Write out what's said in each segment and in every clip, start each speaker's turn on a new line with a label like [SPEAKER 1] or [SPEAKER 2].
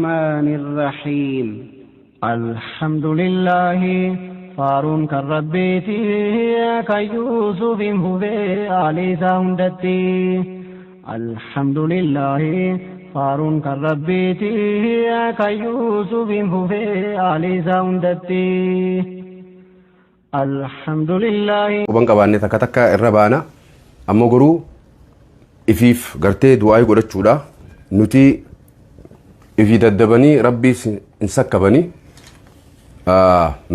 [SPEAKER 1] الرحمن الرحيم. الحمد لله faaruun kan Rabbiiti, kan Yuusufiin fufee aalii isaa hundatti. Alhamdulillahi faaruun kan Rabbiiti, kan Yuusufiin fufee aalii isaa hundatti. Alhamdulillahi.
[SPEAKER 2] Quban qabaanne takka takka irra baana. Ammoo garuu ifiif gartee du'aayii godhachuudha. Nuti ifii daddabanii Rabbii hin sakkabanii.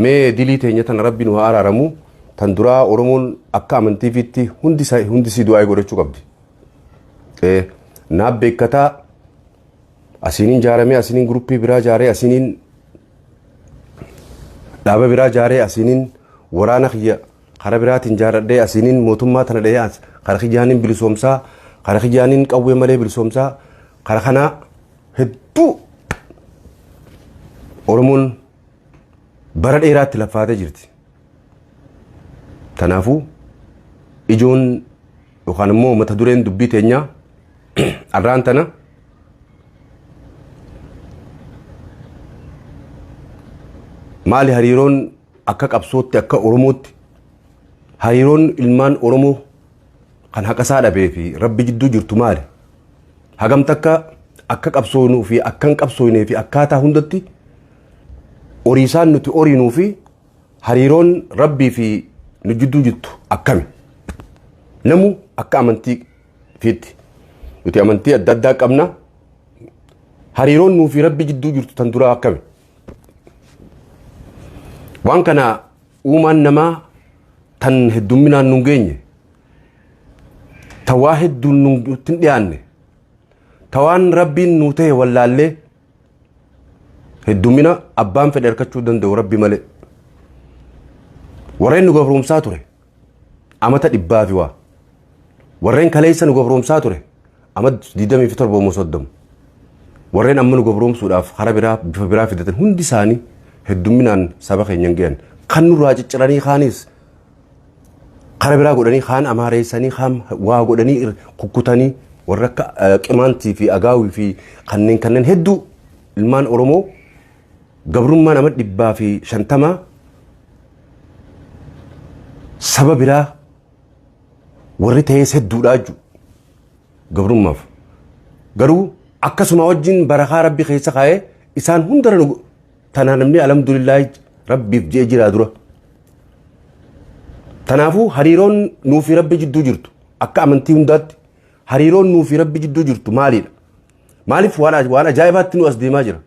[SPEAKER 2] Mee dilii teenya tana Rabbi nu haa araaramu. Tan duraa Oromoon akka amantiifitti hundi isii du'aayii godhachuu qabdi. Naaf beekkataa asiiniin jaaramee, asiiniin guruppii biraa jaaree, asiiniin dhaaba biraa jaaree, asiiniin waraana kiyya kara biraatiin jaaradhee, asiiniin mootummaa tana dhahee, kara kiyyaaniin bilisoomsaa, kara kiyyaaniin qawwee malee bilisoomsaa, kara kanaa hedduu Oromoon bara dheeraatti laffaatee jirti. Kanaafuu ijoon yookaan immoo mata dureen dubbii teenyaa arraan tana maali? Hariiroon akka qabsootti, akka Oromootti, hariiroon ilmaan Oromoo kan haqa isaa dhabee fi Rabbi jidduu jirtu maali? Hagam takka akka qabsoonuu fi akka hin qabsoonee fi akkaataa hundatti horiisaan nuti horiinuu fi hariiroon Rabbii fi nu jidduu jirtu akkami? Namu akka amantii fiitti. Nuti amantii adda addaa qabna. Hariiroon nuu fi Rabbi jidduu jirtu tan duraa akkami? Waan kana uumaan namaa tan heddumminaan nun geenye, ta waa hedduun nutti hin dhiyaanne, ta waan Rabbiin nuu ta'e wallaallee heddummina abbaan fedhe harkachuu danda'u Rabbi malee. Warreen nu gabroomsaa ture amata dhibbaa fi waa. Warreen kaleessa nu gabroomsaa ture amata 27 moo 30. Warreen amma nu gabroomsuudhaaf karaa biraa bifa biraa fidatan hundi isaanii heddumminaan saba keenya hin gahan. Kan nurraa cicciranii kaanis karaa biraa godhanii, kaan amaareessanii, kaan waa godhanii kukkutanii, warra akka Qimaantii fi Agaawii fi kanneen kanneen hedduu ilmaan Oromoo gabrummaa nama 150 saba biraa warri ta'es hedduudhaa jechuudha gabrummaaf. Garuu akkasuma wajjin barakaa Rabbi keessa kaa'ee isaan hundara nu tanaa namni alhamdulillaahi Rabbiif je'e jiraa dura. Kanaafuu hariiroon nuu fi Rabbi jidduu jirtu, akka amantii hundaatti hariiroon nuu fi Rabbi jidduu jirtu maalidha? Maaliif waan ajaa'ibaatti nu as deemaa jira?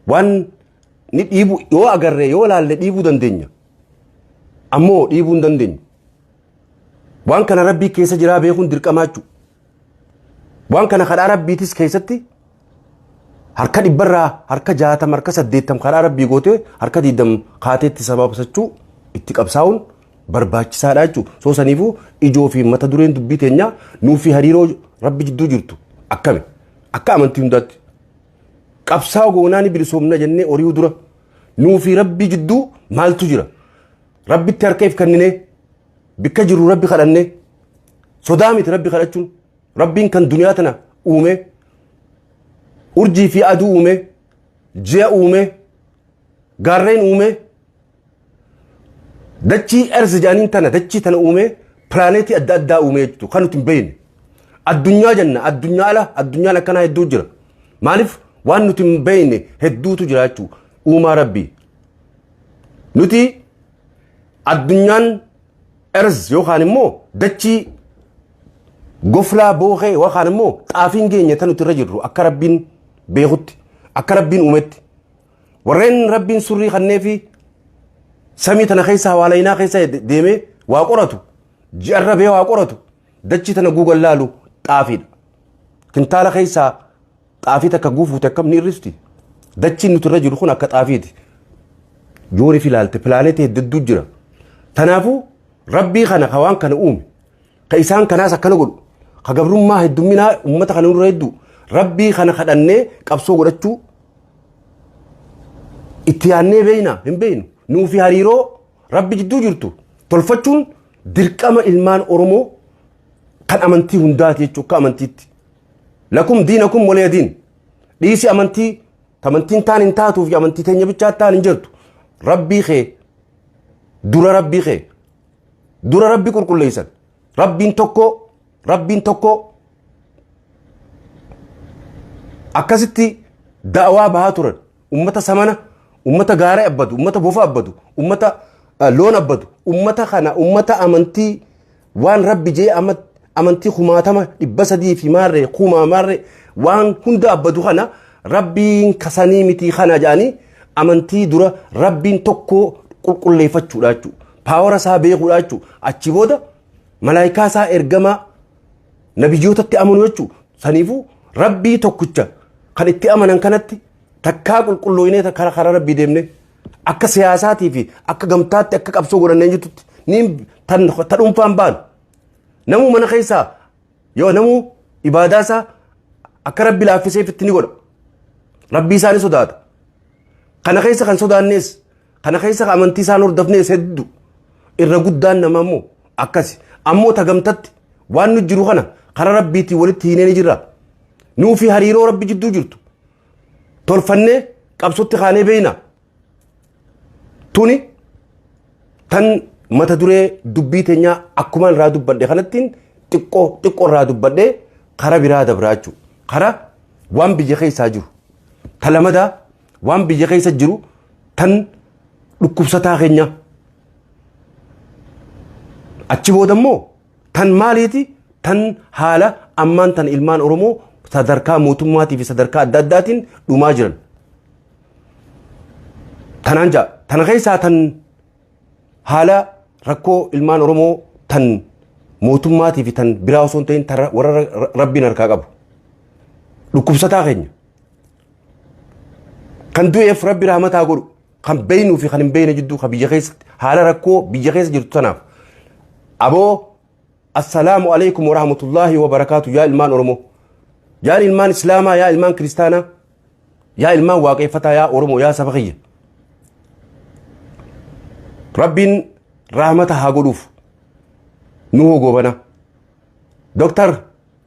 [SPEAKER 2] Waan ni dhiibu yoo agarre, yoo laalle dhiibuu dandeenya. Ammoo dhiibuu hin dandeenyu. Waan kana Rabbii keessa jiraa beekuun dirqamaa jechuudha. Waan kana kadhaa Rabbiitis keessatti harka dhibbarraa harka 60, harka 80 karaa Rabbii gootee, harka 20 kaateetti sababsachuu itti qabsaa'uun barbaachisaadha jechuudha. Soo saniifuu ijoo fi mata dureen dubbii teenyaa nuu fi hariiroo Rabbi jidduu jirtu akkami? Akka amantii hundaatti. Qabsaa'u goonaa ni bilisoomna jennee horii'uu dura nuu fi Rabbi jidduu maaltu jira? Rabbitti harka if kenninee bikka jirru Rabbi kadhannee, sodaa miti Rabbi kadhachuun. Rabbiin kan duniyaa tana uume, urjii fi aduu uume, ji'a uume, gaarreen uume, dachii erzi jedhaniin tana, dachii tana uume, pilaaneetii adda addaa uume jechuudha kan nuti hin beekne. Addunyaa jenna, addunyaa ala addunyaan akkanaa hedduu jira. Maaliif? Waan nuti hin beekne hedduutu jira jechuudha uumaa Rabbii. Nuti addunyaan erz yookaan immoo dachii goflaa bookee yookaan immoo xaafiin geenye tan nuti irra jirru, akka Rabbiin beekutti, akka Rabbiin uumetti, warreen Rabbiin surrii kannee fi samii tana keessa hawaalaynaa keessa deemee waa qoratu, ji'arra bee waa qoratu, dachii tana guugan laalu xaafiidha. Kintaala keessaa xaafii takka guufuute akkam ni irristi? Dachiin nuti irra jiru kun akka xaafiiti. Joonii fi ilaalte pilaanetii hedduu jira. Kanaafuu Rabbii kana ka waan kana uume, ka isaan kanaas akkana godhu, ka gabrummaa heddumminaa uummata kana nurra hedduu, Rabbii kana kadhannee qabsoo godhachuu itti yaannee beeyna hin beeynu. Nuu fi hariiroo Rabbi jidduu jirtu tolfachuun dirqama ilmaan Oromoo kan amantii hundaati jechuudha akka amantiitti. Lakum diinakum waliya diin. Dhiisi amantii. Amantiin taan hin taatuu fi amantii teenya bichaa taan hin jirtu. Rabbii kee dura, rabbii kee dura, rabbi qulqulleessan. Rabbiin tokko, rabbiin tokko. Akkasitti da'awaa bahaa turan. Ummata samana, ummata gaara abbadu, ummata bofa abbadu, ummata loon abbadu, ummata kana, ummata amantii waan rabbi jee amantii kumaatama 300 fi maarree kumaa maarree waan hunda abbadu kana, rabbiin kasanii miti kana jedhanii amantii dura rabbiin tokko qulqulleeffachuudha jechuudha. Power isaa beekuudha jechuudha. Achi booda malaayikaa isaa ergamaa nabiyyootatti amanu jechuudha. Saniifuu rabbii tokkicha kan itti amanan kanatti takkaa qulqullooynee karaa rabbii deemne akka siyaasaatii fi akka gamtaatti akka qabsoo godhannee jirtutti ni tan dhuunfaan baanu. Namuu mana keessaa yoo namuu ibaadaa isaa akka rabbi laaffiseefitti ni godha. Rabbii isaa ni sodaata. Kana keessa kan sodaannees, kana keessa amantii isaan hordofnees hedduu, irra guddaan nama immoo akkasi. Ammoo tagamtatti waan nu jiru kana karaa rabbiitiin walitti hiinee ni jirra. Nuu fi hariiroo rabbi jidduu jirtu tolfannee qabsootti kaanee beeyna. Tuni tan mata duree dubbii teenyaa akkuma irraa dubbadhe kanattiin xiqqoo xiqqoo irraa dubbadhee kara biraa dabraa jechuudha. Kara waan biyya keessaa jiru. Ta lamadaa waan biyya keessa jiru tan dhukkubsataa keenya. Achi booda immoo tan maaliiti, tan haala ammaan tan ilmaan Oromoo sadarkaa mootummaatii fi sadarkaa adda addaatiin dhumaa jiran. Tanaan ja'a. Tana keessaa tan haala rakkoo ilmaan Oromoo tan mootummaatii fi tan biraa osoo hin ta'in tan warra rabbiin harkaa qabu. Dhukkubsataa keenya. Kan du'eef rabbi rahmataa godhu, kan beeynuu fi kan hin beeyne jidduu kan biyya keessatti haala rakkoo biyya keessa jirtu tanaaf. Aboo, assalaamu alaikum warahmatullaahi wabarakaatu, yaa ilmaan Oromoo. Yaa ilmaan Islaamaa, yaa ilmaan Kiristaanaa, yaa ilmaan waaqeffataa, yaa Oromoo, yaa saba kiyya. Rabbiin rahmata haa godhuuf. Nuhoo Goobanaa. Dooktar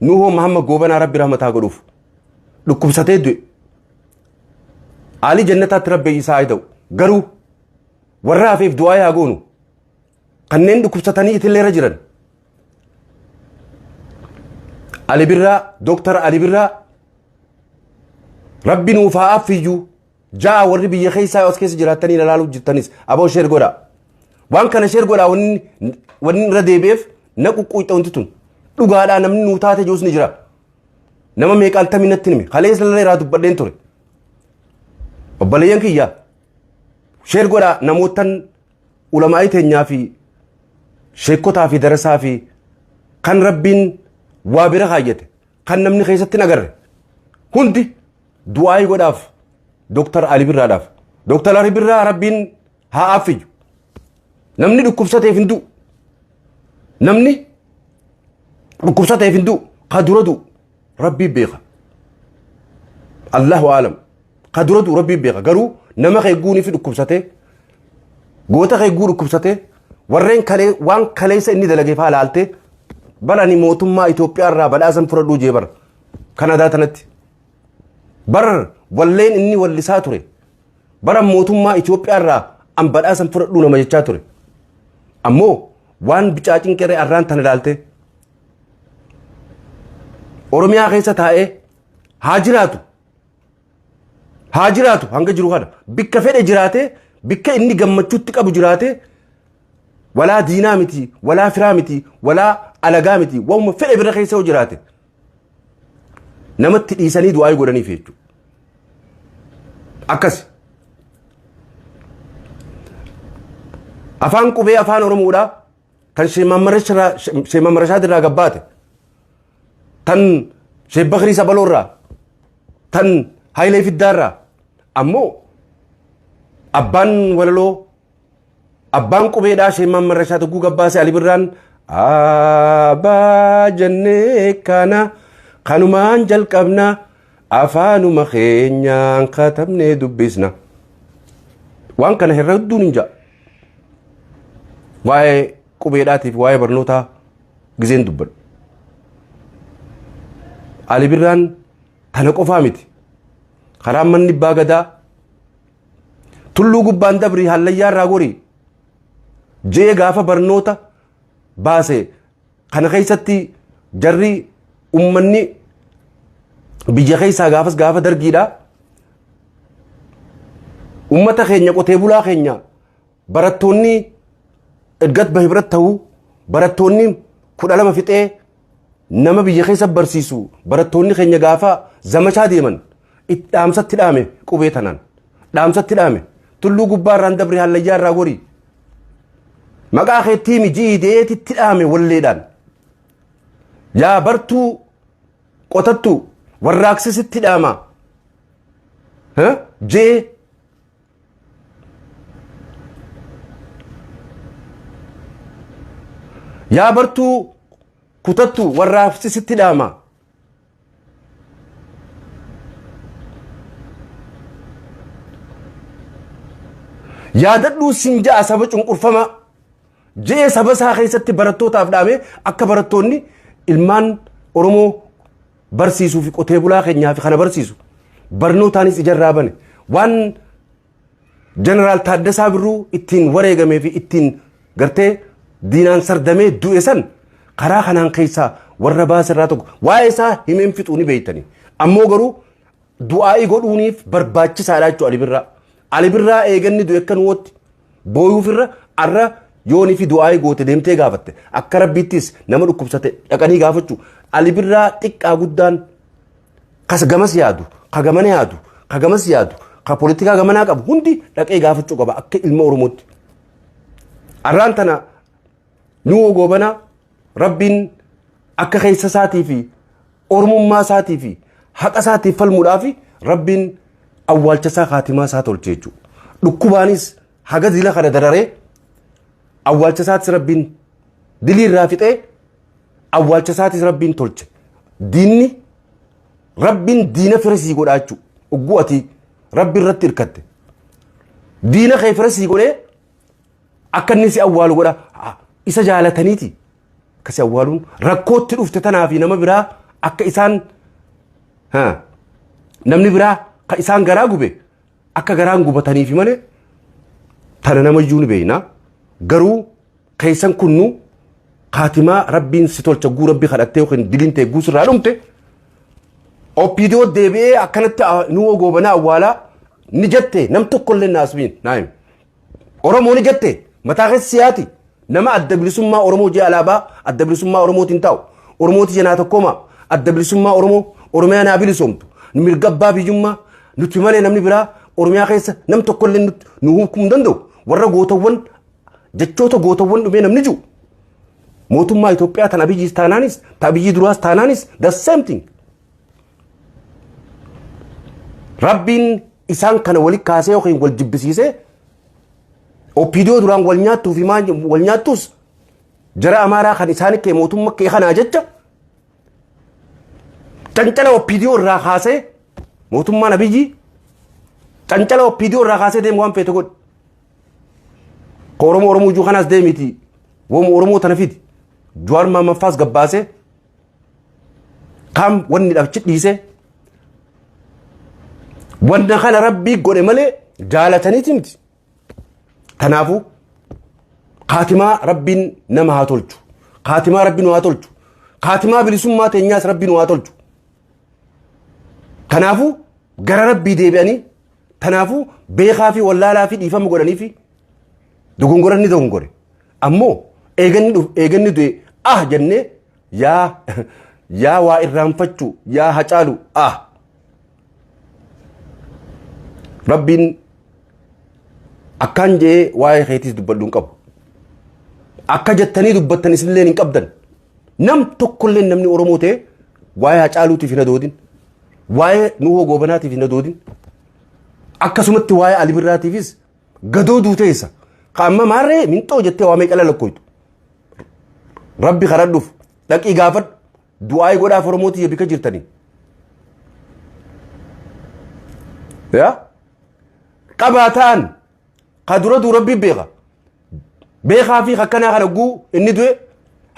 [SPEAKER 2] Nuhoo Mahammad Goobanaa rabbi rahmata haa godhuuf. Dhukkubsatee du'e. Aalii jannataatti rabbi isaa haa ta'u. Garuu warra hafeef du'aa haa goonu. Kanneen dhukkubsatanii itillee jiran. Ali Birraa, Dooktar Ali Birraa, rabbi nuuf haa affiyyuu ja'a. Warri biyya keessaa as keessa jiraattanii ilaaluu jirtanis aboo share godhaa. Waan kana share godhaa. Wanni irra deebi'eef na quqquuxxe wanti tun. Dhugaadhaa namni nuu taate jirus ni jira. Nama meeqaan natti hime, kaleessa illee irraa dubbadheen ture. Obboleeyyan kiyya, share godhaa. Namootan ulamaa'ii teenyaa fi sheekotaa fi darasaa fi kan rabbiin waa bira kaayyate kan namni keessatti hin agarre hundi du'aayii godhaaf Dooktar Ali Birraadhaaf. Dooktar Ali Birraa rabbiin haa affiyyu. Namni dhukkubsateef hin du'u. Namni dhukkubsateef hin du'u. Ka dura du'u rabbii beeka. Allahu aalam. Ka dura du'u rabbii beeka. Garuu nama keegguunii fi dhukkubsatee, goota keegguu dhukkubsatee, warreen kalee waan kaleessa inni dalagee faa laaltee, bara ani mootummaa Itoophiyaa irraa badhaasan fudhadhuu jee bara Kanadaa tanatti. Bar walleen inni wallisaa ture bara mootummaa Itoophiyaa irraa an badhaasan fudhadhuu nama jechaa ture. Ammoo waan bicaa cinqeree arraan tana ilaalte, Oromiyaa keessa taa'ee haa jiraatu. Haa jiraatu hanga jiru kana. Bikka fedhe jiraatee, bikka inni gammachuutti qabu jiraatee, walaa diinaa miti, walaa firaa miti, walaa alagaa miti, waanuma fedhe bira keessa yoo jiraate namatti dhiisanii du'aa godhaniif jechuudha. Akkas. Afaan qubee afaan Oromoodhaa kan Sheek Maammarashaad irraa gabbaate, tan Sheek Bakrii Sabaloo irraa, tan Hayilee Fiddaa irraa, ammoo abbaan walaloo, abbaan qubeedhaa Sheek Maammarashaad hogguu gabbaase, Ali Birraan abbaa jennee kana kanumaan jalqabna, afaanuma keenyaan katabnee dubbisna. Waan kana herregduun hin ja'a. Waa'ee qubeedhaatiif waa'ee barnootaa gizeen dubbadhu. Ali Birraan tana qofaa miti. Karaan manni abbaa gadaa tulluu gubbaan dabrii hallayyaa irraa gorii jee gaafa barnoota baase kana keessatti jarri ummanni biyya keessaa gaafas gaafa dargiidha. Ummata keenya, qotee bulaa keenya, barattoonni Edgat Bahibrat ta'uu, barattoonni 12 fixee nama biyya keessa barsiisu, barattoonni keenya gaafa zamachaa deeman dhaamsatti dhaame, qubee tanaan dhaamsatti dhaame: tulluu gubbaa irraan dabri, hallayyaa irraa gorii, maqaa keettii mijii deetitti dhaame walleedhaan. Yaa bartuu qotattu, warraaqsisitti dhaama jee. Yaa bartuu kutattu, warraaqsisitti dhaama. Yaadadhuu sin ja'a saba cunqurfamaa jee saba isaa keessatti barattootaaf dhaame, akka barattoonni ilmaan Oromoo barsiisuu fi qotee bulaa keenyaa fi kana barsiisu barnootaanis ijarraa bane. Waan Jeneraal Taaddasaa Birruu ittiin wareegamee fi ittiin gartee diinaan sardamee du'e san karaa kanaan keessaa warra baasirraa tokko. Waa'ee isaa himeen fixuu ni beektani. Ammoo garuu du'aa'ii godhuuniif barbaachisaadha jechuudha Ali Birraa. Ali Birraa eeganni du'e akka nuwootti booyuufirra arra yoonii fi du'aa'ii goote deemtee gaafatte, akka rabbiittis nama dhukkubsate dhaqanii gaafachuu. Ali Birraa xiqqaa guddaan kas gamas yaadu, ka gamana yaadu, ka gamas yaadu, ka poolitikaa gamanaa qabu hundi dhaqee gaafachuu qaba akka ilma Oromootti. Arraan tana Nuhoo Goobanaa rabbiin akka keessa isaatii fi oromummaa isaatii fi haqa isaatiif falmuudhaaf rabbiin awwaalcha isaa kaatimaa isaa tolche jechuudha. Dhukkubaanis haga dila kana dararee awwaalcha isaatis rabbiin dilii irraa fixee awwaalcha isaatis rabbiin tolche. Diinni rabbiin diina fira sii godhaa jechuudha. Ugguu ati rabbi irratti hirkatte. Diina kee fira sii godhee akka inni si awwaalu godha. Isa jaalataniiti. Akka si awwaaluun rakkootti dhufte tanaa fi nama biraa akka isaan namni biraa ka isaan garaa gube akka garaan gubataniifi malee tana namayyuu ni beekna. Garuu keessan kunnu kaatimaa rabbiin si tolcha guu rabbi kadhattee yookiin diliin ta'e guu sirraa dhumte OPDO deebi'ee akkanatti Nuhoo Goobanaa awwaalaa ni jette nam tokkollee naasmiin naayim. Oromoo ni jette mataa keessa siyaati nama Adda Bilisummaa Oromoo jee alaabaa Adda Bilisummaa Oromootiin taa'u, Oromooti jenaa tokkooma, Adda Bilisummaa Oromoo, Oromiyaa naa bilisoomtu, mirga abbaa biyyummaa, nuti malee namni biraa Oromiyaa keessa nam tokkollee nu hukumuu hin danda'u, warra gootawwan jechoota gootawwan dhumee namni jiru mootummaa Itoophiyaa tan Abiyyiis taanaanis, ta Abiyyii duraas taanaanis, the same thing. Rabbiin isaan kana wali kaasee yookiin wal jibbisiisee OPDO duraan wal nyaattuu fi maal wal nyaattus jara Amaaraa kan isaan kee mootummaa kee kanaa jecha cancala OPDO irraa kaasee mootummaan Abiyyi cancala OPDO irraa kaasee deemu waan feete godhi. Ka Oromoo Oromoo ijuu kanaas deemiti wooma Oromoo tana fidi. Jawaar Mahammad gabbaasee kam wanni dhabchi dhiisee wanna kana rabbii godhe malee jaalataniiti miti. Kanaafuu kaatimaa rabbiin nama haa tolchu. Kaatimaa rabbi nu haa tolchu. Kaatimaa bilisummaa teenyaas rabbi nu haa tolchu. Kanaafuu gara rabbii deebi'anii, kanaafuu beekaa fi wallaalaa fi dhiifama godhanii fi dogongoran ni dogongore. Ammoo eeganni du'e ah jennee yaa waa irraanfachuu, yaa Hacaalu ah rabbiin akkaan je'ee waa'ee keetiis dubbadhu hin qabu. Akka jettanii dubbattan isinillee hin qabdan. Nam tokkollee namni Oromoo ta'e waa'ee Hacaaluutiif hin adoodin. Waa'ee Nuhoo Goobanaatiif hin adoodin. Akkasumatti waa'ee Ali Birraatiifis gadoo duuteessa. Ka amma maarree minxoo jettee waa meeqa lalakkoytu. Rabbi kadhadhuuf dhaqii gaafadhu, du'aa'ii godhaaf Oromoo tiyya bika jirtanii. Yaa qabaa ta'an ka dura duu rabbi beeka. Beekaa fi akkanaa kana guu inni du'e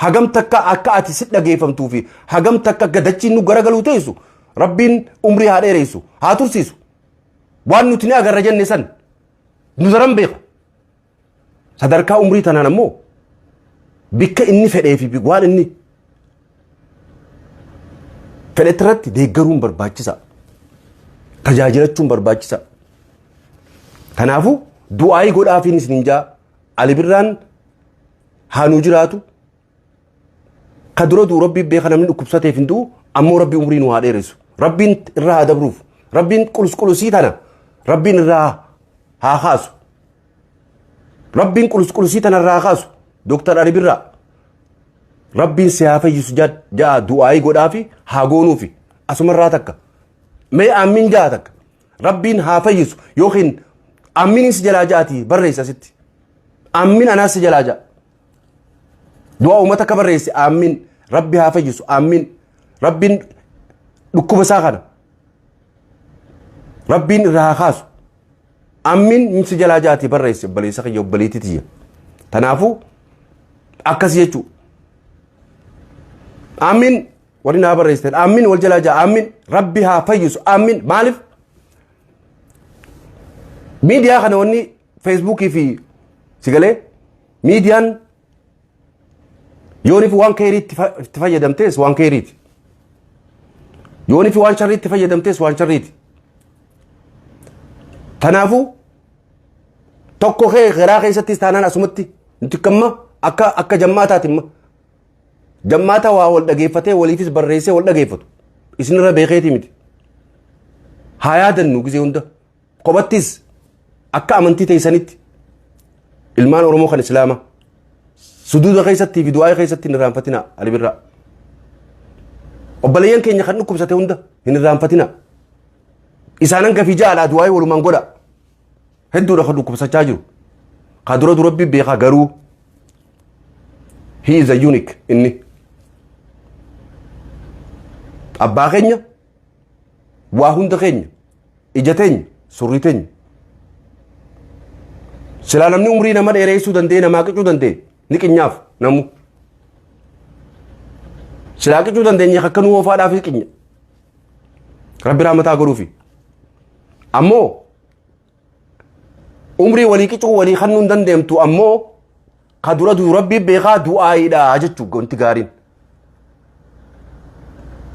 [SPEAKER 2] hagam takka akka ati si dhageeffamtuu fi hagam takka akka dachiin nu garagaluu teessu, rabbiin umrii haa dheeressu, haa tursiisu. Waan nuti ni agarra jenne san nu daran beeka. Sadarkaa umrii tanaan ammoo bikka inni fedhee fi waan inni fedhetti irratti deeggaruun barbaachisa. Tajaajilachuun barbaachisa. Kanaafuu du'aayii godhaafiin isin jaa Ali Birraan haa nuu jiraatu. Ka dura du'u Rabbiin beeka, namni dhukkubsateef hin du'u, ammoo Rabbi umrii nu haa dheeressu. Rabbiin irraa haa dabruuf. Rabbiin qulus-qulusii tana Rabbiin irraa haa kaasu. Rabbiin qulus-qulusii tana irraa haa kaasu. Dooktar Ali Birraa Rabbiin si haa fayyisu ja'a du'aayii godhaafi haa goonuufi asumarraa takka. Mee aammiin ja'a takka. Rabbiin haa fayyisu yookiin aammiin si jalaa ja'atii barreessa asitti. Aammiin anaas si jalaa ja'a. Du'a uummata akka barreesse aammiin Rabbi haa fayyisu, aammiin Rabbiin dhukkuba isaa kana Rabbiin irraa haa kaasu. Aammiin si jalaa ja'atii barreesse obboleessa kiyya, obboleettii tiyya. Kanaafuu akkas jechuu. Aammiin warri naa barreessitan aammiin wal jalaa ja'a, aammiin Rabbi haa fayyisu, aammiin. Maaliif miidiyaa kana wanni Feesbuukii fi sigalee miidiyaan yooniif waan keeriitti itti fayyadamtees waan keeriiti. Yooniif waan sharriitti fayyadamtees waan sharriiti. Kanaafuu tokko kee garaa keessattis taanaan asumatti nuti kamma akka jammaataati imma. Jammaata waa wal dhageeffatee waliifis barreessee wal dhageeffatu. Isinirra beekeetii miti. Haa yaadannu gizee hunda. Kophattis akka amantii teessanitti ilmaan Oromoo kan Islaamaa suduuda keessattii fi du'aa keessatti hin irraanfatina Ali Birraa. Obboleeyyan keenya kan dhukkubsate hunda hin irraanfatina. Isaan hanga fi ja'aadhaa du'aa walumaan godha. Hedduudha kan dhukkubsachaa jiru. Ka dura dura beekaa garuu he is a unique inni. Abbaa keenya, waa hunda keenya, ija teenya, surrii teenya. Silaa namni umrii nama dheereessuu danda'e, namaa qicuu danda'e ni qinyaaf namu. Silaa qicuu dandeenye akka nu oofaadhaaf qinya. Rabbi rahmataa godhuufi. Ammoo umrii walii qicuu walii kannuu hin dandeemtu, ammoo ka dura du'u Rabbii beekaa, du'aayiidha jechuun wanti gaariin.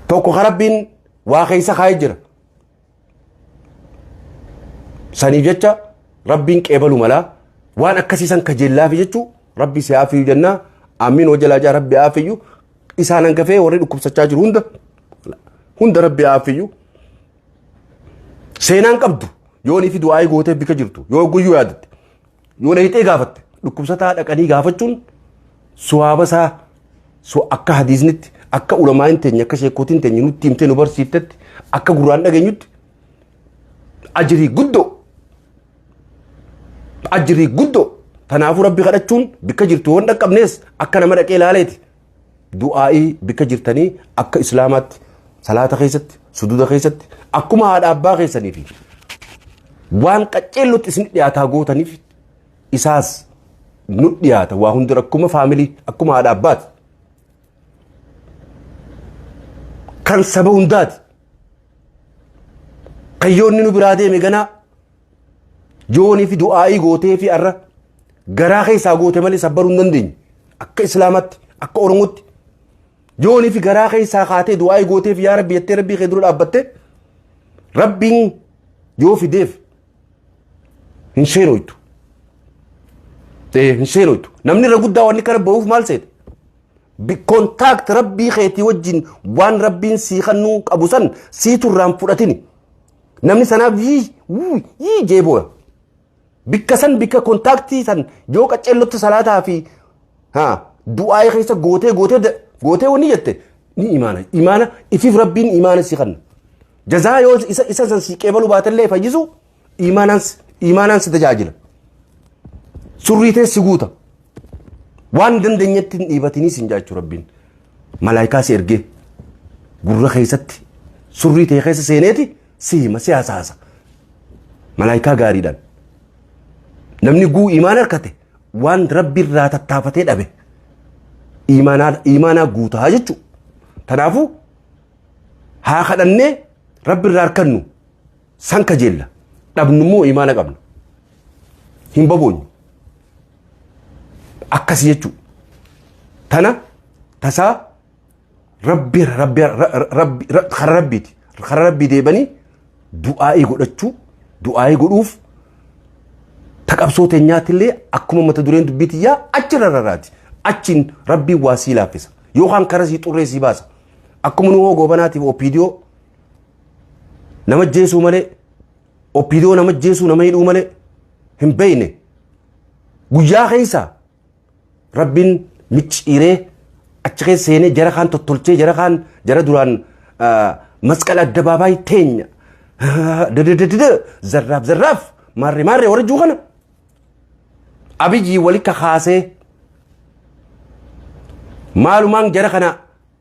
[SPEAKER 2] Tokko ka Rabbiin waa keessa kaa'ee jira. Saniif jecha Rabbiin qeebalu malaa waan akkasiisan kajeellaafi jechuu Rabbi si haafiyyu jennaa, amiin hojjalaa jaa Rabbi haafiyyu. Isaan hangafee warri dhukkubsachaa jiru hunda hunda Rabbi haafiyyu. Seenaan qabdu yoonii fi du'aayii gootee bika jirtu yoo guyyuu yaadatte yoo dhayixee gaafatte, dhukkubsataa dhaqanii gaafachuun suwaaba isaa su akka hadiisnitti, akka ulamaan teenya, akka sheekootiin teenya nutti himtee nu barsiiftetti, akka gurraan dhageenyutti ajirii guddoo, ajirii guddoo. Kanaafuu Rabbi kadhachuun bikka jirtu yoo hin dhaqqabnees akka nama dhaqee ilaaleeti du'aa'ii bikka jirtanii akka Islaamaatti salaata keessatti, suduuda keessatti akkuma haadha abbaa keessanii fi waan qaceellotti isin dhiyaataa gootaniif isaas nu dhiyaata. Waa hundi akkuma faamilii, akkuma haadha abbaati, kan saba hundaati. Kayyoonni nu biraa deeme ganaa yoonii fi du'aa'ii gootee fi arra garaa keessaa goote malee sabbaruu hin dandeenye. Akka Islaamatti, akka Oromootti yoonii fi garaa keessaa kaatee du'aa'ii gootee fi yaa Rabbi jettee Rabbii kee dura dhaabbatte, Rabbiin yoo fideef hin seenoytu. Hin seenoytu. Namni irra guddaa wanni kana bahuuf maal seete? Contact Rabbii keetii wajjin waan Rabbiin sii kennuu qabu san siitu irraan fudhatini. Namni sanaaf yii yii jee booya. Bikka san, bikka contact san yoo qaceellotti salaataa fi du'aa keessa gootee gootee gootee wanni jette ni imaana. Imaana ifiif Rabbiin imaana si kenna. Jazaa yoo isa san si qeebaluu baatellee fayyisu imaanaan si tajaajila. Surrii tee si guuta. Waan dandeenyetti hin dhiibatinii sin jaachuu Rabbiin. Malaayikaa si ergee gurra keessatti surrii tee keessa seeneeti si hima, si hasaasa. Malaayikaa gaariidhaan. Namni guu imaana harkate waan Rabbi irraa tattaafatee dhabe imaanaa guutaa jechuudha. Kanaafuu haa kadhannee Rabbi irraa harkannu san kajeella. Dhabnu immoo imaana qabna. Hin baboonyu. Akkasii jechuudha. Tana tasaa rabbi rabbi rabbi kara rabbiiti. Kara rabbii deebanii du'aa'ii godhachuu du'aa'ii godhuuf taqabsoo teenyaatillee akkuma mata dureen dubbii tiyyaa achirra rarraati. Achiin rabbiin waa sii laaffisa. Yookaan kara sii xurree sii baasa. Akkuma nu hoo goobanaatiif OPDO nama jeesuu malee OPDO nama jeesuu nama hidhuu malee hin beekne guyyaa keessa rabbiin micciiree achi keessa seenee jara kaan tottolchee jara kaan jara duraan masqala addabaabaayii teenya dadadadada zarraaf zarraaf maarree maarree warra juu kana Abiyyi wali kakaasee maalumaan jara kana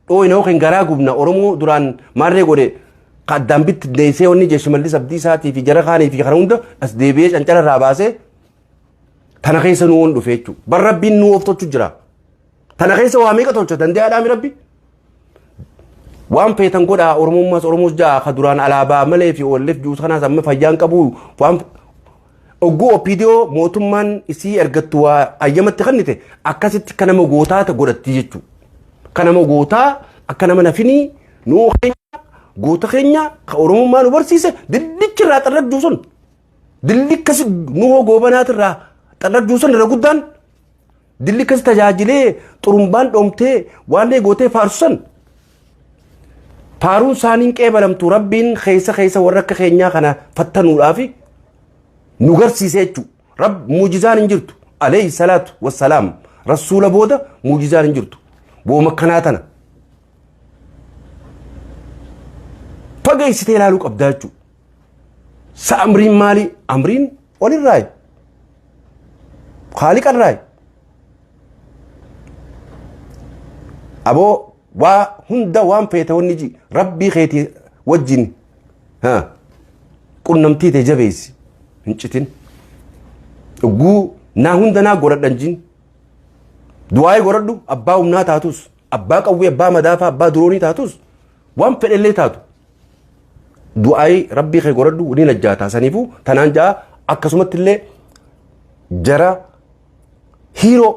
[SPEAKER 2] dhooyna yookiin garaa gubna Oromoo duraan maarree godhe ka addaan bitti deessee wanni jee Shimallis Abdiisaatii fi jara kaanii fi kana hunda as deebi'ee cancara irraa baasee tana keessa nu oon dhufe jechuudha. Bar rabbiin nu of tolchu jira. Tana keessa waa meeqa tolcha danda'aadhaa mi rabbi? Waan feetan godhaa Oromummaas Oromoos ja'a ka duraan alaabaa malee fi OLF juus kanaas amma fayyaan qabu waan ogguu OPDO mootummaan isii ergattu waa ayyamatti kennite akkasitti akka nama gootaa godhatti jechuudha. Akka nama gootaa akka nama nafinii nuu keenya goota keenya ka Oromummaa nu barsiise dillichi irraa xarrajjuu sun dilli akkasi nuhoo goobanaatirraa xarrajjuu sun irra guddaan dilli akkasi tajaajilee xurumbaan dhoomtee waan gootee faarsu san faaruun isaaniin qeebalamtu rabbiin keessa keessa warra akka keenyaa kana fattanuudhaafi nu garsiise jechuudha. Rab muujizaan hin jirtu. Alayhi salaatu wassalaam. Rasuula booda muujizaan hin jirtu. Booma akkanaa tana. Fageessitee ilaaluu qabdaa jechuudha. Sa amriin maali? Amriin olirraayi. Haaliqarraayi. Aboo waa hunda waan feete wanni ji rabbii keetii wajjin qunnamtii tee jabeessi hin citin. Ogguu naa hunda naa godhadhan jin. Du'aa'ii godhadhu abbaa humnaa taatus abbaa qawwee abbaa madaafaa abbaa duroonii taatus waan fedhellee taatu. Du'aa'ii rabbii kee godhadhu ni najjaataa saniifuu tanaan ja'a akkasumatti illee jara hiiroo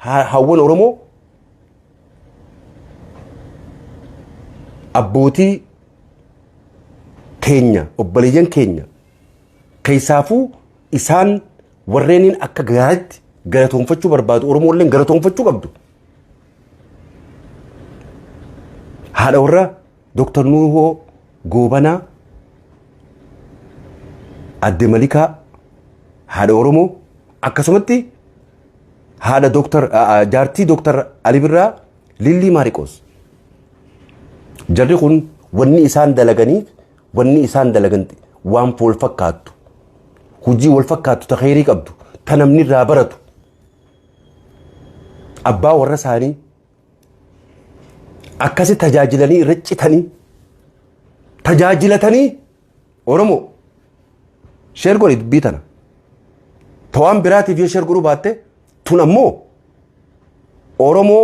[SPEAKER 2] hawwan Oromoo abbootii teenya obboleeyyan keenya keessaafuu isaan warreeniin akka gaariitti galatoonfachuu barbaadu Oromoolleen galatoonfachuu qabdu. Haadha warra Dr. Nuhoo Goobanaa Adde Malikaa haadha Oromoo akkasumatti haadha Dr. jaartii Dr. Ali Birraa Lillii Maariqoos. Jarri kun wanni isaan dalaganiif wanni isaan dalagan waan wal fakkaattu hojii wal fakkaattu ta kheyrii qabdu ta namni irraa baratu abbaa warra isaanii akkasi tajaajilanii irra citanii tajaajilatanii Oromoo sheer godhi dubbii tana ta waan biraatiif yoo sheer godhuu baatte tun ammoo Oromoo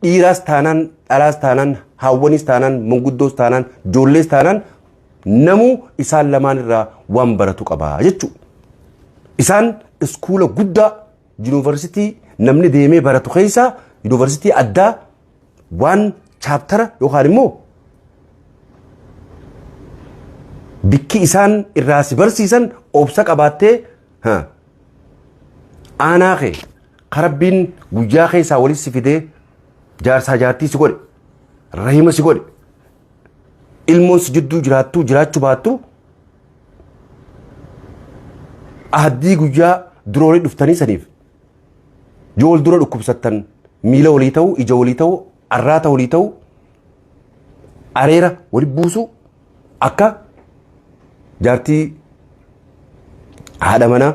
[SPEAKER 2] dhiiraas taanaan dhalaas taanaan haawwanis taanaan manguddoos taanaan ijoollees taanaan namuu isaan lamaan irraa waan baratu qaba jechuudha. Isaan iskuula guddaa yuunivarsiitii namni deemee baratu keessaa yuunivarsiitii addaa waan chaaptara yookaan immoo bikki isaan irraa si barsiisan obsa qabaattee aanaa kee karabbiin guyyaa keessaa walitti si fidee jaarsaa jaartii si godhe rahima si godhe ilmoon si jidduu jiraattuu jiraachuu baattu ahaddii guyyaa dura walii dhuftanii saniif yoo wal dura dhukkubsattan miila walii ta'uu ija walii ta'uu arraata walii ta'uu areera wali buusuu akka jaartii haadha manaa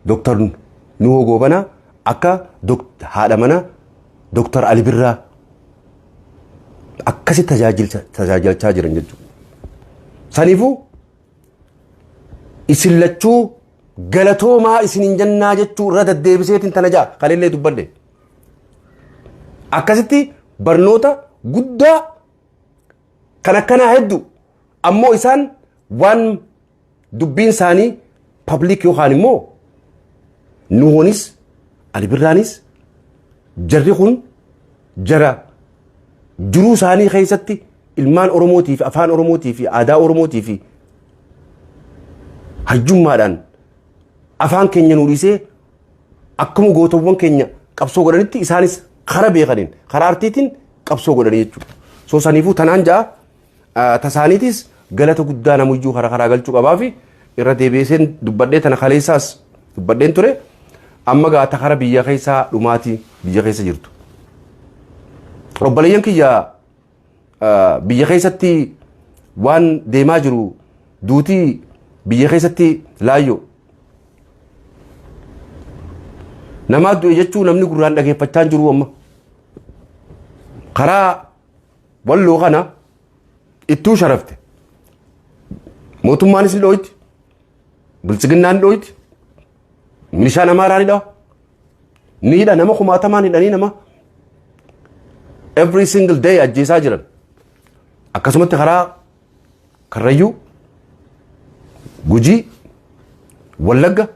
[SPEAKER 2] Dooktar Nuhoo Goobanaa akka haadha manaa Dooktar Ali Birraa akkasi tajaajilchaa jiran jechuudha. Saniifuu isin lachuu galatoomaa isinin jennaa jechuu irra deddeebiseetiin tana ja'a kalellee dubbadhe. Akkasitti barnoota guddaa kan akkanaa hedduu ammoo isaan waan Dubbiin isaanii public yookaan immoo nuunis Ali Birraanis, jarri kun jara jiruu isaanii keessatti ilmaan Oromootii fi afaan Oromootii fi aadaa Oromootii fi hayyummaadhaan afaan keenya nu dhiisee, akkuma gootawwan keenya qabsoo godhanitti isaanis kara beekaniin karaa artiitiin qabsoo godhanii jechuudha. So saniifuu tanaan ja'a, tasaaniitis galata guddaa namuyyuu karaa karaa galchuu qabaa fi irra deebi'eeseen dubbadhee, tana kaleessaas dubbadheen ture. Amma gaata kara biyya keessaa dhumaatii biyya keessa jirtu. Obboleeyyan kiyya, biyya keessatti waan deemaa jiru, duutii biyya keessatti laayyoo. Namaa du'e jechuu namni gurraan dhageeffachaa hin jiru amma. Karaa Walloo kana ittuu sharafte. Mootummaanis ni dhooyti. Bilchiginnaan ni dhooyti. Milishaan Amaaraa ni dhawa. Ni hidha, nama kumaatamaan hidhanii nama every single day ajjeesaa jiran. Akkasumatti karaa Karrayyuu, Gujii, Wallagga,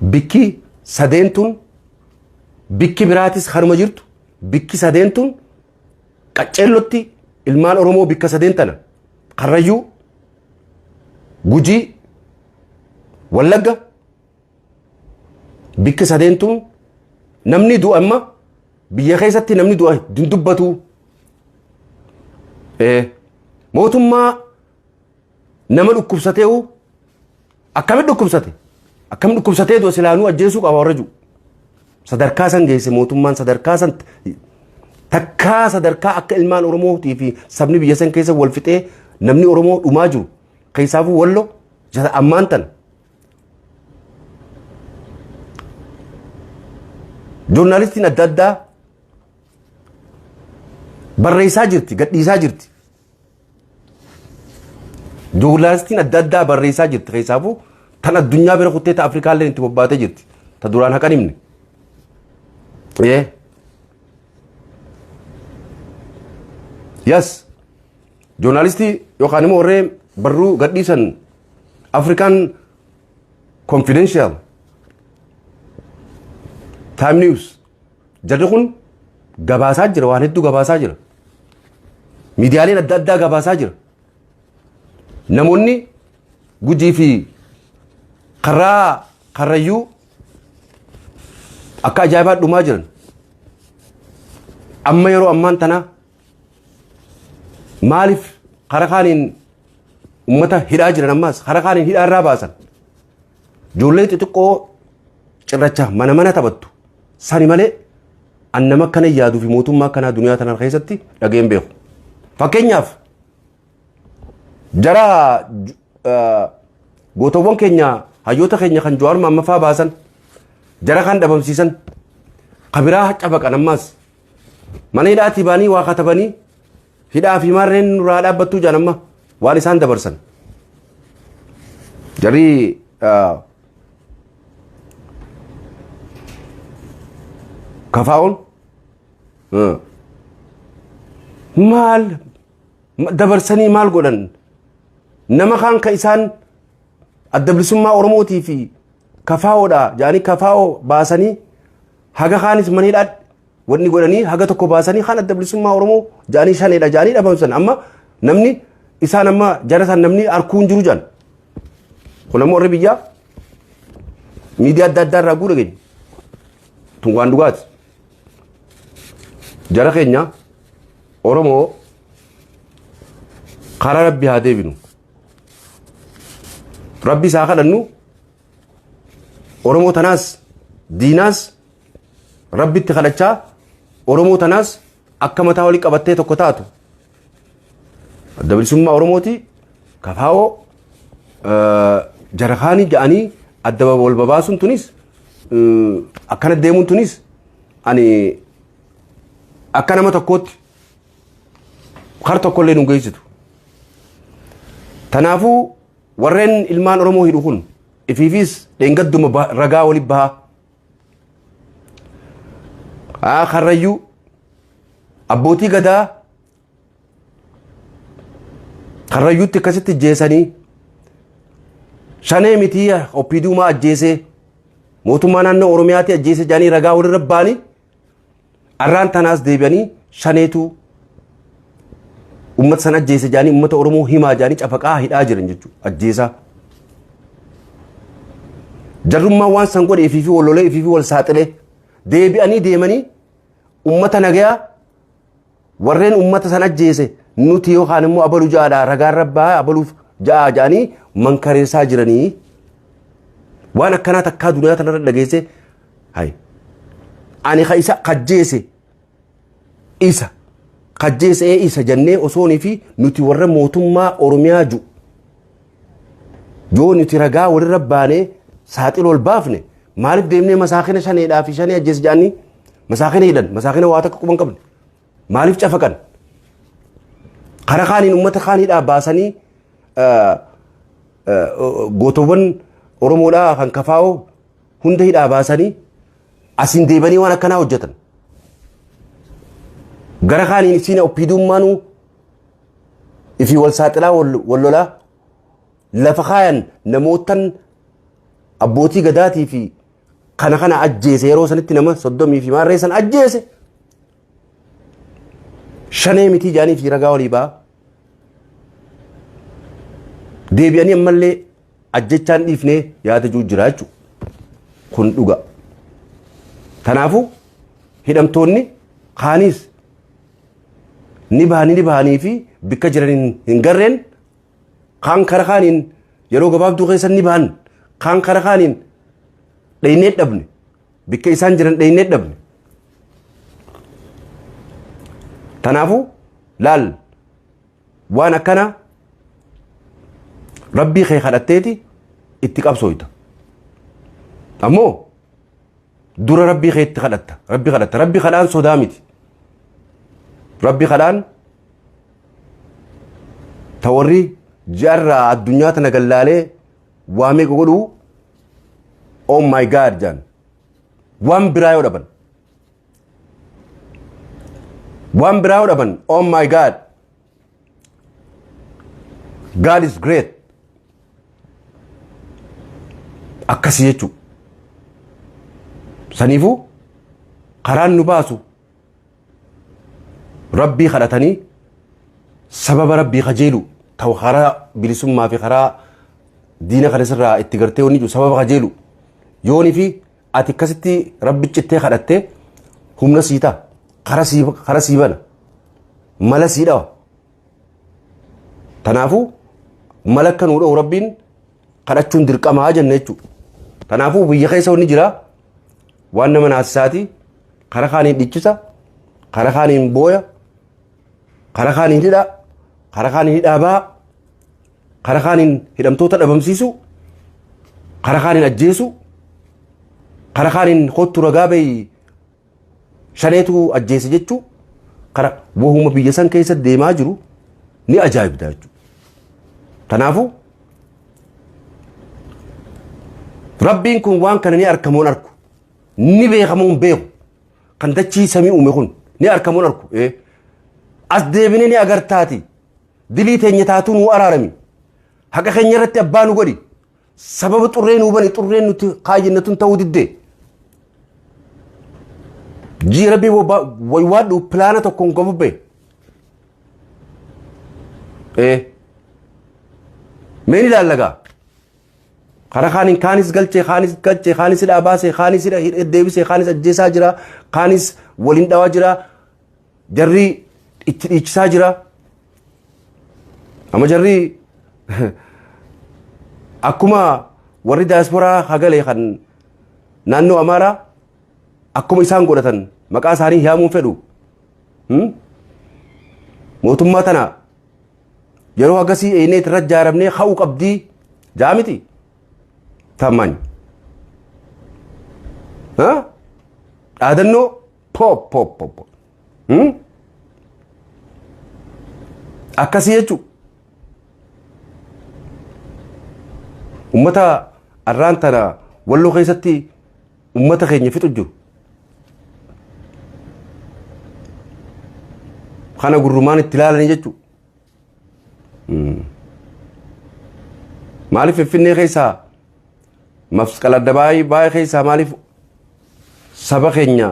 [SPEAKER 2] bikki sadeentun, bikki biraatis haruma jirtu, bikki sadeentun qacceellotti ilmaan Oromoo bikka sadeen tana, Karrayyuu, Gujii, Wallagga, bikki sadeentun namni du'a. Amma biyya keessatti namni du'a hin dubbatu. Mootummaa nama dhukkubsateewu akkamitti dhukkubsate, akkam dhukkubsatee du'a, silaanuu ajjeesuu qaba warra jiru. Sadarkaa san geesse mootummaan, sadarkaa san takkaa sadarkaa akka ilmaan Oromootii fi sabni biyya san keessa wal fixee namni Oromoo dhumaa jiru, keessaafuu Wallo ammaan tana. Joornaalistiin adda addaa barreessaa jirti, gadhiisaa jirti. Joornaalistiin adda addaa barreessaa jirti, keessaafuu tan addunyaa bira kuttee ta Afrikaallee itti bobbaatee jirti. Ta duraan haqan himne. Yes. Joornaalistii yookaan immoo warreen barruu gadhiisan, African Confidential, Time News, jarri kun gabaasaa jira, waan hedduu gabaasaa jira. Miidiyaaleen adda addaa gabaasaa jira. Namoonni Gujii fi karaa Karrayyuu akka ajaa'ibaa dhumaa jiran. Amma yeroo ammaan tana maaliif kara kaaniin ummata hidhaa jiran, ammaas kara kaaniin hidhaa irraa baasan? Ijoollee xixiqqoo cirracha mana mana taphattu sani malee an nama akkana yaaduu fi mootummaa akkanaa duniyaa tana keessatti dhageen beeku. Fakkeenyaaf jara gootawwan keenya, hayyoota keenya kan Jawaar Maammaffaa baasan, jara kan dhabamsiisan, kabiraa cabaqan, ammaas mana hidhaatii baanii waa katabanii hidhaa fi maarreen nurraa dhaabbattuu jaan amma waan isaan dabarsan. Jarri kafaa'oon maal dabarsanii maal godhan? Nama kaan ka isaan Adda Bilisummaa Oromootii fi kafaa'oodha jedhanii kafaa'oo baasanii, haga kaanis mana hidhaa wanni godhanii, haga tokko baasanii kaan Adda Bilisummaa Oromoo jedhanii shaneedha jedhanii dhabamsan. Amma namni isaan amma jara san namni arkuu hin jiru jedhan. Kun ammoo warri biyyaa miidiyaa adda addaa irraa guura keenya. Tun waan dhugaati. Jara keenya, Oromoo, karaa Rabbi haa deebinu. Rabbi isaa kadhannu. Oromoo tanaas diinaas Rabbitti kadhachaa, Oromoo tanaas akka mataa walii qabattee tokko taatu, Adda Bilisummaa Oromooti, kafaa'oo, jara kaanii ja'anii adda wal babaasuun tunis, akkana deemuun tunis, ani akka nama tokkootti kar tokkollee nu geessitu. Tanaafuu warreen ilmaan Oromoo hidhu kun ifiifis dheengadduma ragaa walitti bahaa. Karrayyuu abbootii gadaa Karrayyuutti akkasitti jeesanii Shanee mitii OPDUmaa ajjeesee mootummaa naannoo Oromiyaatti ajjeese jedhanii ragaa walirra ba'anii arraan tanaas deebi'anii shaneetu uummata san ajjeese jedhanii uummata Oromoo himaa jedhanii cafaqaa hidhaa jiran jechuudha ajjeesaa. Jarrummaan waan san godhe ifiifi wal lolee ifiifi wal saaxilee deebi'anii deemanii uummata nagayaa warreen uummata san ajjeese nuti yookaan immoo abalu ja'aadha ragaan rabbaa abaluuf ja'a ja'anii mankareessaa jiranii waan akkanaa takkaa duniyaa tanarra dhageesse. Hay, ani ka isa kajjeese isa kajjeese isa jennee osoonii fi nuti warra mootummaa Oromiyaa ju yoo nuti ragaa walirra baanee saaxil ol baafne, maaliif deemnee masaakina shaneedhaa fi shanee ajjeese jedhanii masaakina hidhan? Masaakina waa takka quban qabne maaliif cafaqan? Kara kaaniin uummata kaaniidhaa baasanii gootowwan Oromoodhaa kan kafaa'oo hunda hidhaa baasanii asiin deebanii waan akkanaa hojjetan. Gara kaaniin isiin OPDUmmaanuu ifii wal saaxilaa wal lolaa lafa kaayan namootan abbootii gadaatii fi kana kana ajjeese. Yeroo sanitti nama 30 fi maarree san ajjeese shanee mitii jaanii fi ragaa walii ba'a. Deebi'anii ammallee ajjechaan dhiifnee yaada jiru jira jechuudha. Kun dhuga. Kanaafuu hidhamtoonni kaanis ni bahanii ni bahanii fi bikka jiran hin garreen. Kaan kara kaaniin yeroo gabaabduu keessa ni bahan, kaan kara kaaniin dhaynee dhabne, bikka isaan jiran dhaynee dhabne. Kanaafuu laal, waan akkana rabbii kee kadhatteeti itti qabsooyta. Ammoo dura rabbii kee itti kadhatta. Rabbi kadhatta. Rabbi kadhaan sodaa miti. Rabbi kadhaan ta warri ji'arraa addunyaa tana gallaalee waa meeqa godhuu "Oh my God" jaan waan biraa yoo dhaban. Waan biraa yoo dhaban, "Oh my God, God is great," akkasii jechuudha. Saniifuu karaan nu baasu rabbii kadhatanii sababa rabbii kajeelu ta'u, karaa bilisummaa fi karaa diina kana sirraa itti gartee wanni jiru sababa kajeelu yoonii fi ati akkasitti rabbi cittee kadhattee humna sii ta'a, kara sii bana, mala sii dhawa. Kanaafuu mala akka nuu dha'u rabbiin kadhachuun dirqamaa jenna jechuudha. Kanaafuu biyya keessa wanni jira waan nama naasisaati. Kara kaaniin dhichisa, kara kaaniin booya, kara kaaniin hidha, kara kaaniin hidhaa ba'a, kara kaaniin hidhamtoota dhabamsiisu, kara kaaniin ajjeesu, kara kaaniin kottu ragaa bahi shaneetu ajjeese jechuu, kara wahuma biyya san keessa deemaa jiru ni ajaa'ibda jechuudha. Kanaafuu rabbiin kun waan kana ni arkamuun arku, ni beekamuun beeku, kan dachii samii uume kun ni arkamuun arku. As deebinee ni agartaati. Dilii teenya taatuu nuu araarami, haqa keenya irratti abbaa nu godhi, sababa xurree nuu bani, xurreen nuti kaayyannatun ta'uu diddee jii rabbii waywaadhu pilaana tokkoon qabu bee mee ni ilaallagaa. Kara kaaniin kaanis galchee, kaanis galchee, kaanis hidhaa baasee, kaanis hidha hidhee deebisee, kaanis ajjeesaa jira, kaanis waliin dhawaa jira, jarri itti dhiichisaa jira. Amma jarri akkuma warri daasporaa hagalee kan naannoo Amaaraa akkuma isaan godhatan maqaa isaanii yaamuun fedhu. Mootummaa tana yeroo akkasii eenyee irra ijaaramnee ka'uu qabdii jaa miti tammaañ dhaadannoo pop pop pop akkasii jechuudha. Ummata arraan tana Walloo keessatti ummata keenya fixu jiru. Kana gurrumaan itti ilaalanii jechuudha. Maaliif Finfinnee keessaa, Masqal Addabaayii baay'ee keessaa, maaliif saba keenya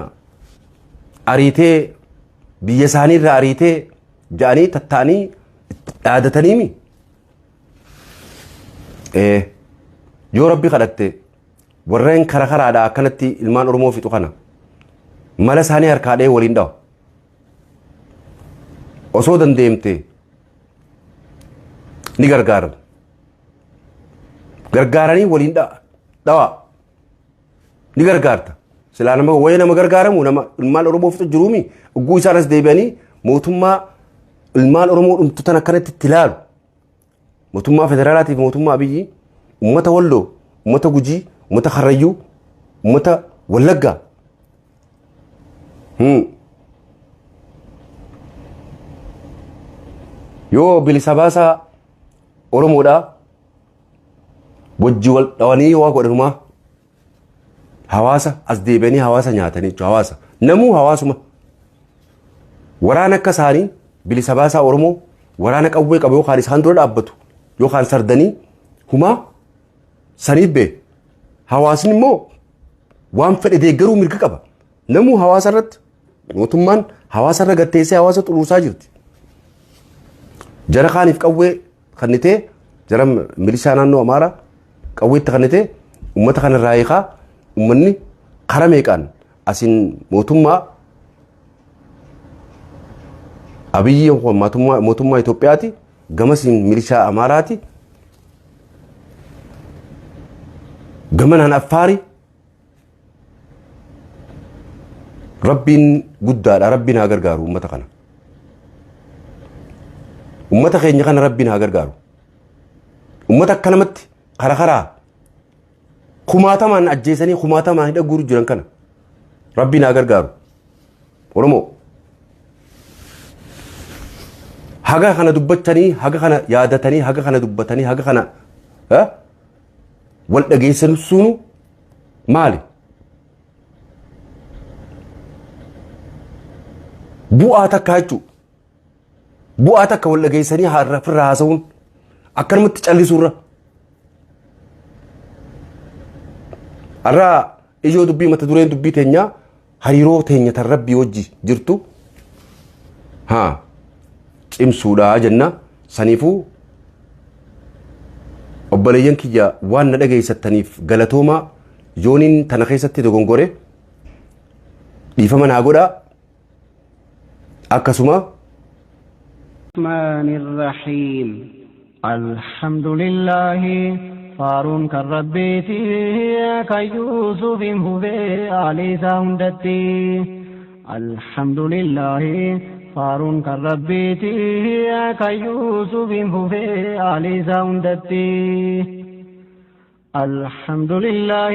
[SPEAKER 2] ariitee, biyya isaanii irraa ariitee ja'anii tatta'anii dhaadataniimi? Yoo Rabbi kadhatte, warreen kara karaadhaa akkanatti ilmaan Oromoo fixu kana mala isaanii harkaa dha'ee waliin dhawa. Osoo dandeemte ni gargaaran. Gargaaranii waliin dhawa. Ni gargaarta. Silaa nama wayii nama gargaaramu, nama ilmaan Oromoo fixu jiruumi, ugguu isaan as deebi'anii mootummaa ilmaan Oromoo dhumtu tan akkanatti itti ilaalu. Mootummaa federaalaatiif mootummaa Abiyyi uummata Walloo, uummata Gujii, uummata Karrayyuu, uummata Wallaggaa. Yoo bilisa baasaa Oromoodhaa wajji wal dhawanii waa godhanumaa hawaasa as deebi'anii hawaasa nyaatanii jechuudha. Hawaasa namuu hawaasuma waraana akka isaanii bilisa baasaa Oromoo, waraana qawwee qabu yookaan isaan dura dhaabbatu yookaan sardanii humaa saniif bee. Hawaasni immoo waan fedhe deeggaruu mirga qaba. Namuu hawaasa irratti, mootummaan hawaasa irra gatteessee hawaasa xuruursaa jirti. Jara kaaniif qawwee kannitee, jara milishaa naannoo Amaaraa qawweetti kannitee, uummata kana irraa hiikaa. Uummanni kara meeqaan asiin mootummaa Abiyyi, mootummaa Itoophiyaati, gamasiin milishaa Amaaraati, gamanaan Affaari. Rabbiin guddaadha. Rabbiin haa gargaaru uummata kana. Uummata keenya kana Rabbiin haa gargaaru. Uummata akka namatti kara karaa kumaatamaan ajjeesanii kumaatamaan hidha guuru jiran kana Rabbiin haa gargaaru. Oromoo, haga kana dubbatanii, haga kana yaadatanii, haga kana dubbatanii, haga kana wal dhageessan sunu maali? Bu'aa takka jechuudha. Bu'aa takka wal dhageessanii ofirraa haasa'uun akkanumatti callisuurra. Har'a ijoo dubbii, mata dureen dubbii teenyaa hariiroo teenya tan Rabbii wajji jirtu haa cimsuudha jenna. Saniifuu obboleeyyan kiyya, waan na dhageessattaniif galatoomaa. Yooniin tana keessatti dogongore dhiifama naa godhaa. Akkasuma
[SPEAKER 1] الرحمن الرحيم. الحمد لله faaruun kan Rabbiiti, kan Yuusufin fufee aalii hundatti. الحمد لله faaruun kan Rabbiiti, kan Yuusufin fufee aalii hundatti. الحمد لله.